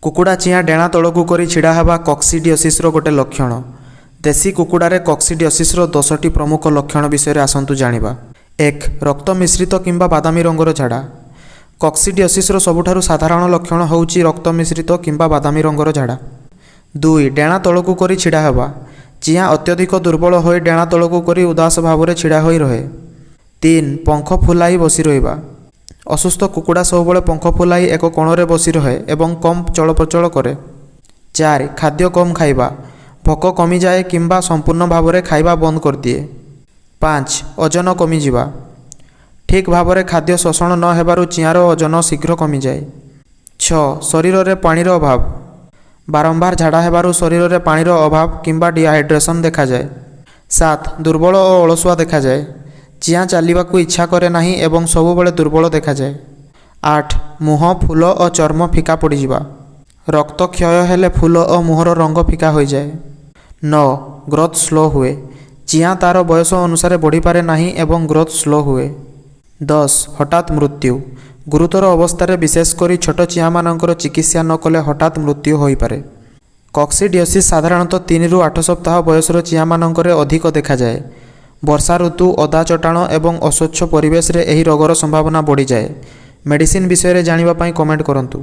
କୁକୁଡ଼ା ଚିଆଁ ଡେଣା ତଳକୁ କରି ଛିଡ଼ା ହେବା କକ୍ସିଡିଓସିସ୍ର ଗୋଟେ ଲକ୍ଷଣ। ଦେଶୀ କୁକୁଡ଼ାରେ କକ୍ସିଡିଓସିସ୍ର 10ଟି ପ୍ରମୁଖ ଲକ୍ଷଣ ବିଷୟରେ ଆସନ୍ତୁ ଜାଣିବା। 1, ରକ୍ତ ମିଶ୍ରିତ କିମ୍ବା ବାଦାମୀ ରଙ୍ଗର ଝାଡ଼ା। କକ୍ସିଡିଓସିସ୍ର ସବୁଠାରୁ ସାଧାରଣ ଲକ୍ଷଣ ହେଉଛି ରକ୍ତ ମିଶ୍ରିତ କିମ୍ବା ବାଦାମୀ ରଙ୍ଗର ଝାଡ଼ା। 2, ଡେଣା ତଳକୁ କରି ଛିଡ଼ା ହେବା। ଚିଆଁ ଅତ୍ୟଧିକ ଦୁର୍ବଳ ହୋଇ ଡେଣା ତଳକୁ କରି ଉଦାସ ଭାବରେ ଛିଡ଼ା ହୋଇ ରହେ। 3, ପଙ୍ଖ ଫୁଲାଇ ବସି ରହିବା। ଅସୁସ୍ଥ କୁକୁଡ଼ା ସବୁବେଳେ ପଙ୍ଖ ଫୁଲାଇ ଏକ କୋଣରେ ବସି ରହେ ଏବଂ କମ୍ ଚଳପ୍ରଚଳ କରେ। 4, ଖାଦ୍ୟ କମ୍ ଖାଇବା। ଭୋକ କମିଯାଏ କିମ୍ବା ସମ୍ପୂର୍ଣ୍ଣ ଭାବରେ ଖାଇବା ବନ୍ଦ କରିଦିଏ। 5, ଓଜନ କମିଯିବା। ଠିକ୍ ଭାବରେ ଖାଦ୍ୟ ଶୋଷଣ ନ ହେବାରୁ ଚିଆଁର ଓଜନ ଶୀଘ୍ର କମିଯାଏ। 6, ଶରୀରରେ ପାଣିର ଅଭାବ। ବାରମ୍ବାର ଝାଡ଼ା ହେବାରୁ ଶରୀରରେ ପାଣିର ଅଭାବ କିମ୍ବା ଡିହାଇଡ୍ରେସନ୍ ଦେଖାଯାଏ। 7, ଦୁର୍ବଳ ଓ ଅଳସୁଆ ଦେଖାଯାଏ। ଚିଆଁ ଚାଲିବାକୁ ଇଚ୍ଛା କରେ ନାହିଁ ଏବଂ ସବୁବେଳେ ଦୁର୍ବଳ ଦେଖାଯାଏ। 8, ମୁହଁ, ଫୁଲ ଓ ଚର୍ମ ଫିକା ପଡ଼ିଯିବା। ରକ୍ତ କ୍ଷୟ ହେଲେ ଫୁଲ ଓ ମୁହଁର ରଙ୍ଗ ଫିକା ହୋଇଯାଏ। 9, ଗ୍ରୋଥ୍ ସ୍ଲୋ ହୁଏ। ଚିଆଁ ତା'ର ବୟସ ଅନୁସାରେ ବଢ଼ିପାରେ ନାହିଁ ଏବଂ ଗ୍ରୋଥ୍ ସ୍ଲୋ ହୁଏ। 10, ହଠାତ୍ ମୃତ୍ୟୁ। ଗୁରୁତର ଅବସ୍ଥାରେ, ବିଶେଷ କରି ଛୋଟ ଚିଆଁମାନଙ୍କର ଚିକିତ୍ସା ନ କଲେ ହଠାତ୍ ମୃତ୍ୟୁ ହୋଇପାରେ। କକ୍ସିଡିଓସିସ୍ ସାଧାରଣତଃ 3ରୁ 8 ସପ୍ତାହ ବୟସର ଚିଆଁମାନଙ୍କରେ ଅଧିକ ଦେଖାଯାଏ। ବର୍ଷା ଋତୁ, ଓଦା ଚଟାଣ ଏବଂ ଅସ୍ୱଚ୍ଛ ପରିବେଶରେ ଏହି ରୋଗର ସମ୍ଭାବନା ବଢ଼ିଯାଏ। ମେଡ଼ିସିନ ବିଷୟରେ ଜାଣିବା ପାଇଁ କମେଣ୍ଟ କରନ୍ତୁ।